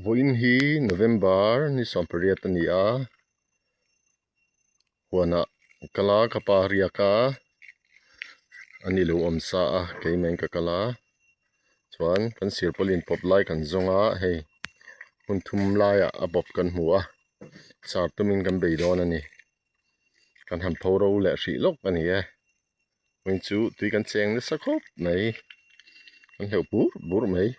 Vawiin hi November ni sawmpariat a ni a, huanah kal a ka pa riak a, a ni lo awm sa a keimah in ka kal a, chuan kan sirpawlin pawp lai kan zawng a hei hmun thum laiah a bawp kan hmu a, char tumin kan bei dawn a ni. Kan han pho ro leh hrih lawk a ni e. Hming chu tui kan cheng nasa khawp mai kan hleuh bur bur mai.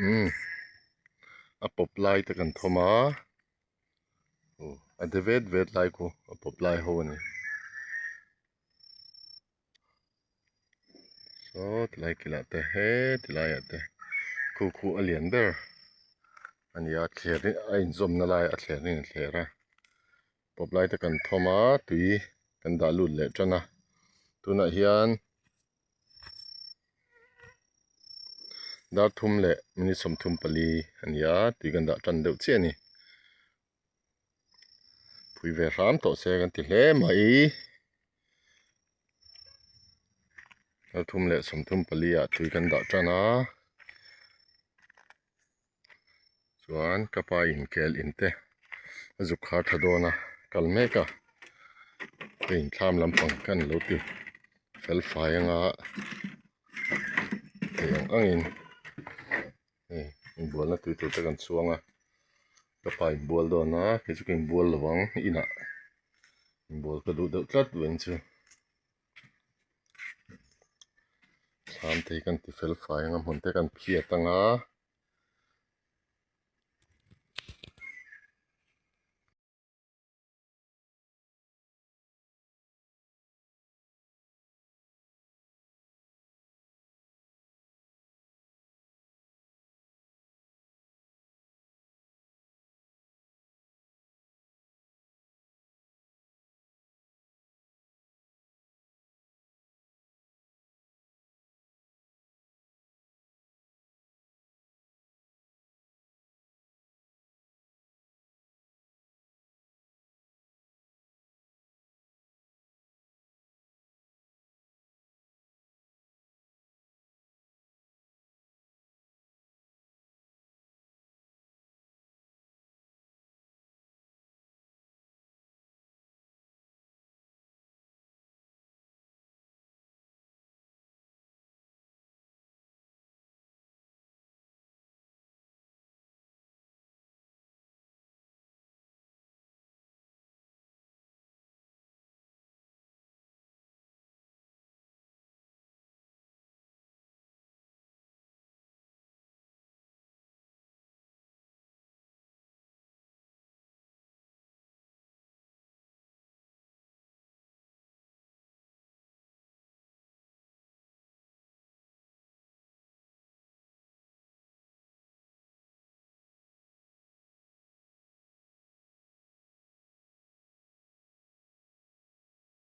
Umm a pawp lai te kan thawm a aw a de vet vet lai khu a pawp lai ho a ni. Saw tilai kilah te he tilaiah te khu khu a lian ber a ni a thler hi a inzawmna lai a thler in a thler a pawp lai te kan thawm a tui kan dah lut leh tan a tunah hian dar thum leh minute 34 a ni a tui kan dah tan deuh chiah a ni. Pui ve hram tawh se kan ti hle mai. Kal thum leh 34 ah tui kan dah tan a. Chuan ka pa in kel in te a zuk khar tha dawn a kal mek a. Hei thlam lampang khan lo ti fel fai anga thei ang angin. Hei inbualna tui tur te kan chuang a ka pa inbual dawn a kei chu ka inbual lo ang inah inbual ka duh deuh tlat veng chu thlam te hi kan ti fel fai ang a hmun te kan phiat ang a.